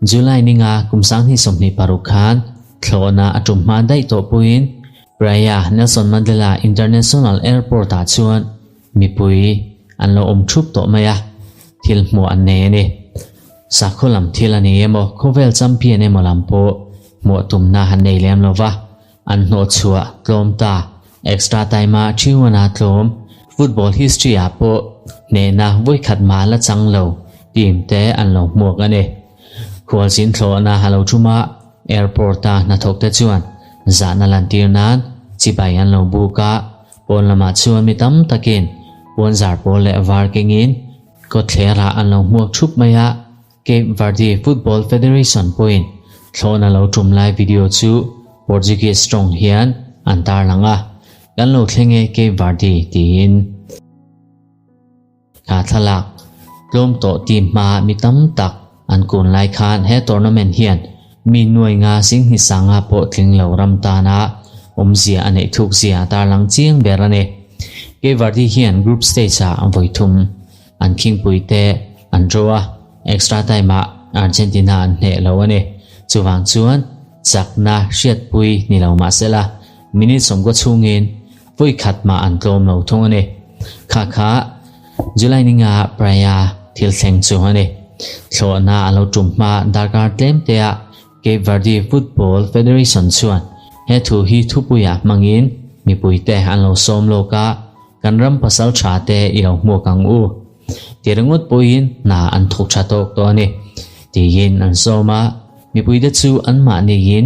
July ninga kum 2026 khan thlawhna a tum hma daih tawh pawhin Praia Nelson Mandela International Airport-ah chuan mipui an lo awm thup tawh mai a, thil hmuh an nei a ni. Sakhaw lam thil a ni emaw, khawvel champion emaw lam pawh hmuah tumna an nei lem lo va, an hnawhchhuah tlawm ta. Extra time-a Chiwana tlawm, football history-ah pawh hnehna vawikhat mah la chang lo team te an lo hmuak a ni. Khualzin thlawhna a lo tum a, airport-a hnathawkte chuan zahna lantir nan chibai an lo buk a, pawn lamah chuan mi tam takin puanzar pawl leh var kengin kawtthlerah an lo hmuak thup mai a. Cape Verde Football Federation pawhin thlawhna lo tum lai video chu Portuguese tawng hian an tarlang a, Kan lo thleng e Cape Verde tiin. Kha thlalak tlawm tawh team hma mi tam tak an kun lai khan he tournament hian mi nuai nga singhni sanga pawh tling lo ram tana awmzia a neih thuk zia a tarlang chiang ber a ni. Cape Verde hian group stage ah vawi thum an khingpui te an draw a, extra time ah Argentina an hneh lo a ni. Chuvang chuan chakna hriatpui ni lo mahsela minute sawmkaw chhungin Vawi khat mah an tlawm lo thung a ni. Kha kha July ninga Praia thil thleng chu a ni. Thlawhna a lo tum hma darkar tlem tea Cape Verde Football Federation chuan he thu hi thupuiah hmangin mipuite an lo sawm lawk a, kan ram pasal tha te i lo hmuak ang u. Ti ringawt pawhin hna an thawk tha tawk tawh a ni. Tiin an sawm a, mipuite chu anmahniin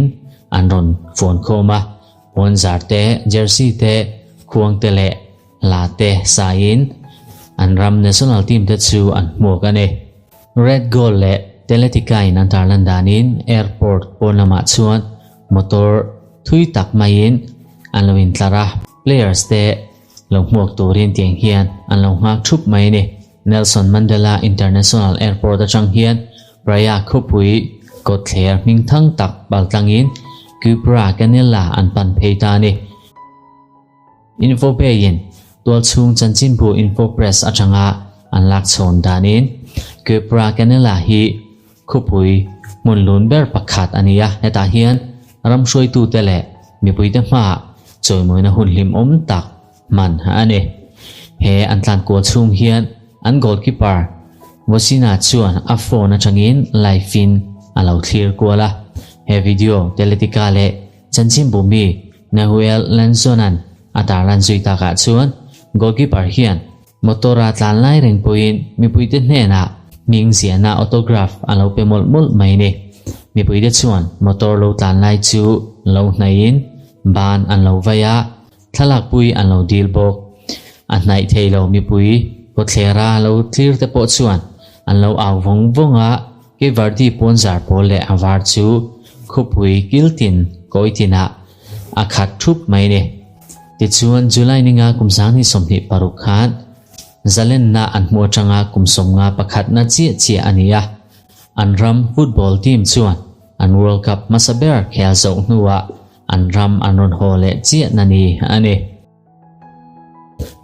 an rawn phone khawm a. Puanzar te, jersey te, khuang te leh hla te saiin an ram national team te chu an hmuak a ni. Red Goal leh Teletica in an tarlan danin airport pawn lamah chuan motor thui tak maiin an lo intlar a, players te lo hmuak turin tiang hian an lo nghak thup mai a ni. Nelson Mandela International Airport atang hian Praia khawpui kawtthler hmingthang tak paltlangin Cupra Canela an pan phei ta a ni. Infopay-in tualchhung chanchinbu Infopress atanga an lak chhawn danin Cupra Canela hi khawpui hmun lun ber pakhat a ni a, hetah hian ram hruaitute leh mipuite hmaah chawimawina hun hlimawm tak hman a ni. He an tlan kual chhung hian an goalkeeper Vosina chuan a phone atangin live in a lo thlir kual a. He video Teletica leh chanchinbu mi Nahuel Lanzonan a tarlan zui takah chuan goalkeeper hian motor a tlan lai reng pawhin mipuite hnenah hming ziahna autograph a lo pe mawlh mawlh mai ni. Mipuite chuan motor lo tlan lai chu lo hnaihin ban an lo vai a, Thlalakpui an lo dil bawk. A hnaih thei lo mipui kawthlera lo thlir te pawh chuan an lo au vawng vawng a, Kevardi pawnzar pawl leh a var chu khawpui kiltin kawi tinah a khat thup mai ni. Tichuan July ninga kum 2026 khan zalenna an hmuh atanga kum 50 pakhatna chiah chiah a ni a, an ram football team chuan an World Cup hmasa ber khel zoh hnuah An ram an rawn haw leh chiah na ni a ni.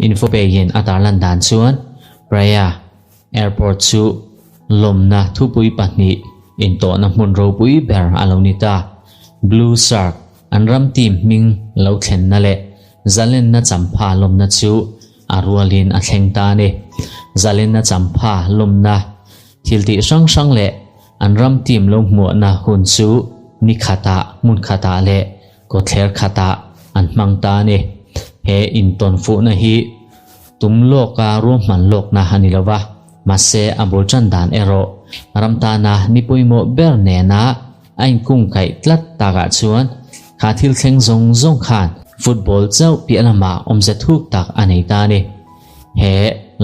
Infopay-in a tarlan dan chuan Praia Airport chu lawmna thupui pahnih intawhna hmun ropui ber a lo ni ta. Blue Shark an ram team hming lo thlenna leh zalenna champha lawmna chu a rualin a thleng ta a ni. Zalenna champha lawmna thiltih hrang hrang leh An ram team lo hmuahna hun chu ni khatah, hmun khatah leh kawtthler khatah an hmang ta a ni. He intawnfuhna hi tum lawka ruahman lawkna a ni lo va, mahse a bul tan dan erawh ram tana ni pawimawh ber nena a inkungkaih tlat takah chuan kha thil thleng zawng zawng khan football chauh piah lamah awmze thuk tak a nei ta a ni. He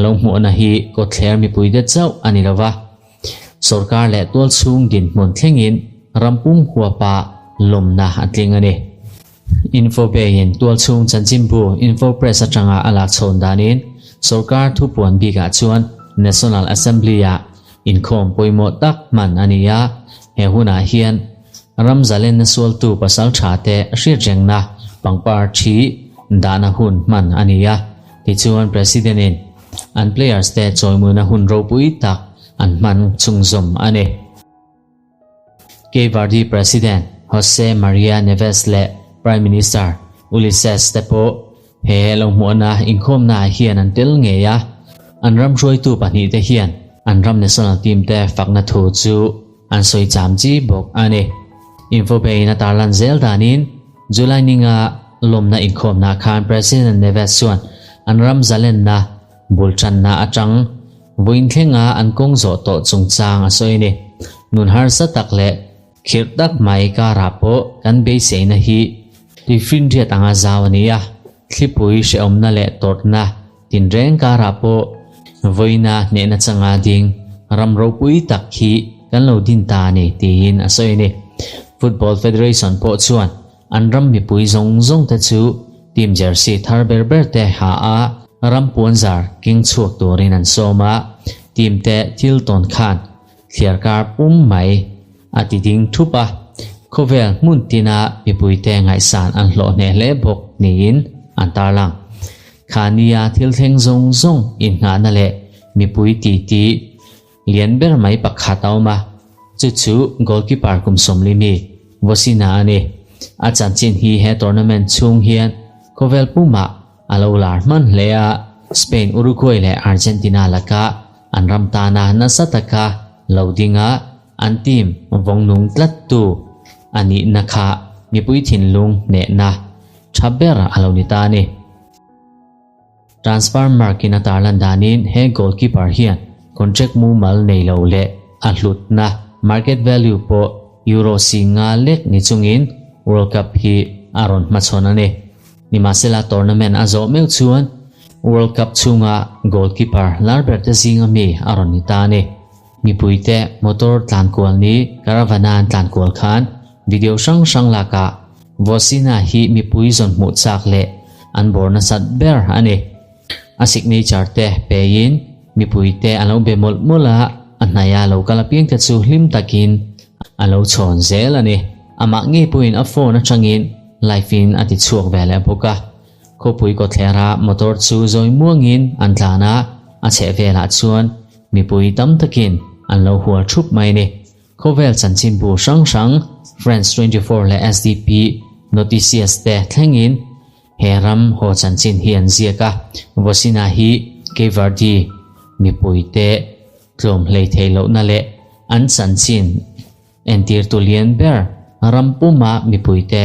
lo hmuahna hi kawtthler mipuite chauh a ni lo va. Sorkar leh tualchhung dinhmun thlengin rampum huapa lawmna a tling a ni. Infobay-in tualchhung chanchinbu Infopress atanga a lak chhawn danin sorkar thupuan bikah chuan National Assembly-ah inkhawm pawimawh tak hman a ni a, he hunah hian ram zalenna sualtu pasal thate hriatrengna pangpar thi dahna hun hman a ni a, tichuan President-in an players te chawimawina hun ropui tak. an hman chhungzawm a ni. Cape Verde President Jose Maria Neves leh Prime Minister Ulisses te pawh he lo hmuhna inkhawmnaah hian an tel ngei a, an ram hruaitu pahnihte hian an ram national team te fakna thu chu an sawi cham chi bawk a ni. Infobae-in a tarlan zel danin July ninga lawmna inkhawmnaah khan President Neves chuan an ram zalenna Bul tanna atang vawiin thlenga an kawng zawh tawh chungchang a sawi a ni. Nun harsa tak leh khirh tak mai karah pawh kan beiseina hi tuifinriat anga zau a ni a, thlipui hrehawmna leh tawrhna tinreng karah pawh vawiina hnehna changa ding ram ropui tak hi kan lo din ta a ni tiin a sawi a ni. Football Federation pawh chuan An ram mipui zawng zawng te chu team jersey thar ber ber te ha a, ram puanzar keng chhuak turin an sawm a, team te thil tawn khan thliarkar pum mai a ti ding thup a, khawvel hmun tina mipui te ngaihsan an hlawh hneh hle bawk niin an tarlang. Khania thil thleng zawng zawng inngahna leh mipui titi Lian ber mai pakhat a awm a, chu chu goalkeeper kum 40 mi Vosina a ni. A chanchin hi he tournament chhung hian khawvel pumah a lo lar hman hle a, Spain, Uruguay leh Argentina laka an ram tana nasa taka lo dinga an team vawng nung tlattu a nihna kha mipui thinlung hnehna tha ber a lo ni ta a ni. Transfer mark-in a tarlan danin he goalkeeper hian contract mumal nei lo leh a hlutna, market value, pawh Euro 50 lek ni chungin World Cup hi a rawn hmachhawn a ni. Nimahsela tournament a zawh meuh chuan World Cup chhunga goalkeeper lar berte zinga mi a rawn ni ta a ni. Mipuite motor tlankual ni caravan-a an tlankual khan video hrang hrang lakah Vosina hi mipui zawn hmuh chak leh an bawr nasat ber a ni. A signature te peiin mipuite an lo be mawlh mawlh a, a hnaia lo kal apiangte chu hlim takin a lo chhawn zel a ni. Amah ngei pawhin a phone atangin live in a ti chhuak ve leh bawk a. Khawpui kawthlera motor chu zawi muangin an tlan a, a chheh velah chuan mipui tam takin an lo hual thup mai a ni. Khawvel chanchinbu hrang hrang France 24 leh SDP Noticias te thlengin he ram haw chanchin hi an ziak a, Vosina hi Cape Verde mipuite tlawm hlei theih lohna leh an chanchin entirtu lian ber ram puma mipuite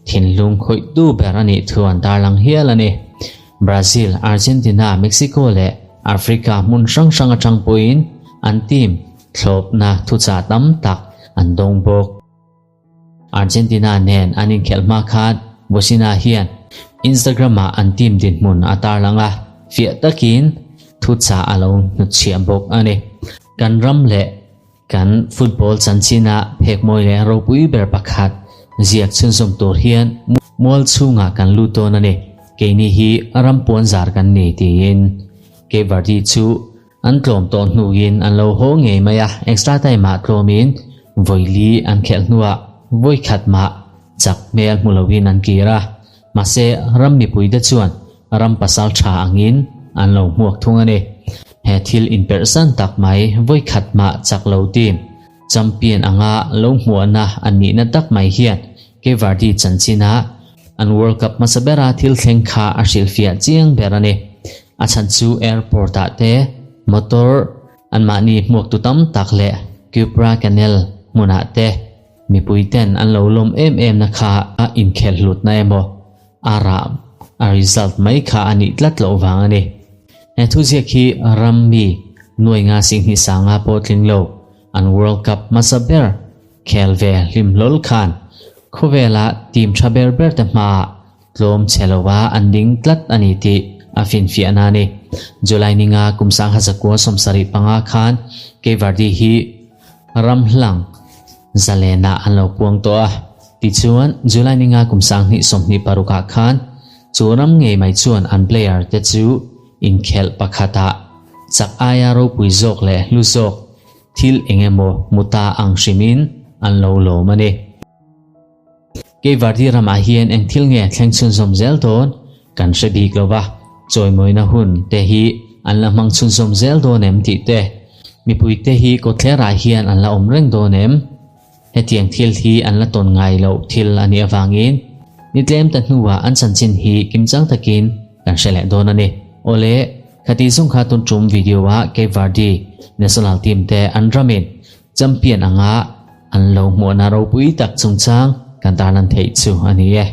thinlung khawihtu ber a nih thu an tarlang hial a ni. Brazil, Argentina, Mexico leh Africa hmun hrang hrang atang pawhin an team Thlawpna thuchah tam tak an dawng bawk. Argentina nen an inkhelh hma khan Bosina hian Instagram-ah an team dinhmun a tarlang a, fiah takin thuchah a lo hnutchhiah bawk a ni. Kan ram leh kan football chanchina phekmawi leh ropui ber pakhat ziak chhunzawm tur hian mual chhungah kan lut dawn a ni. Keini hi ram puanzar kan ni tiin Cape Verde chu An tlawm tawh hnuin an lo haw ngei mai a, extra time ah tlawmin vawi li an khelh hnuah vawi khat mah chak hmel hmu loin an kir a, mahse ram mipuite chuan ram pasal tha angin an lo hmuak thung a ni. He thil inperhsan tak mai vawi khat mah chak lo team champion anga lo hmuahna an nihna tak mai hian Cape Verde chanchinah an World Cup hmasa bera thil thleng kha a hrilhfiah chiang ber a ni. A chhan chu airport ah te motor anmahni hmuaktu tam tak leh Cupra Canal hmunah te mipui ten an lo lawm em em na kha a inkhelh hlutna emaw a rah a result mai kha a nih tlat loh vang a ni. He thuziak hi ram mi nuai nga singhnih sanga pawh tling lo an World Cup hmasa ber khel ve hlim hlawl khan khawvela team tha ber ber te hmaah Tlawm chhe lova an ding tlat a ni tih a finfiahna a ni. July ninga kum 1975 khan Cape Verde hi ram hlang zalenah an lo puang tawh a. Tichuan, July ninga kum 2026 ah khan chu ram ngei mai chuan an player te chu inkhelh pakhatah chak aia ropui zawk leh hlu zawk thil eng emaw hmu ta ang hrimin an lo lawm a ni. Cape Verde ramah hian eng thil nge thleng chhunzawm zel dawn kan hre bik lo va, chawimawina hun te hi an la hmang chhunzawm zel dawn em tih te. Mipuite hi kawtthlerah hian an la awm reng dawn em? Hetiang thil hi an la tawn ngai loh thil a nih avangin ni tlem ta hnuah an chanchin hi kimchang takin kan hre leh dawn a ni. Awle, khati zung kha tun tum video ah Cape Verde national team te an ramin champion anga an lo hmuahna ropui tak chungchang kan tarlan theih chu a ni e.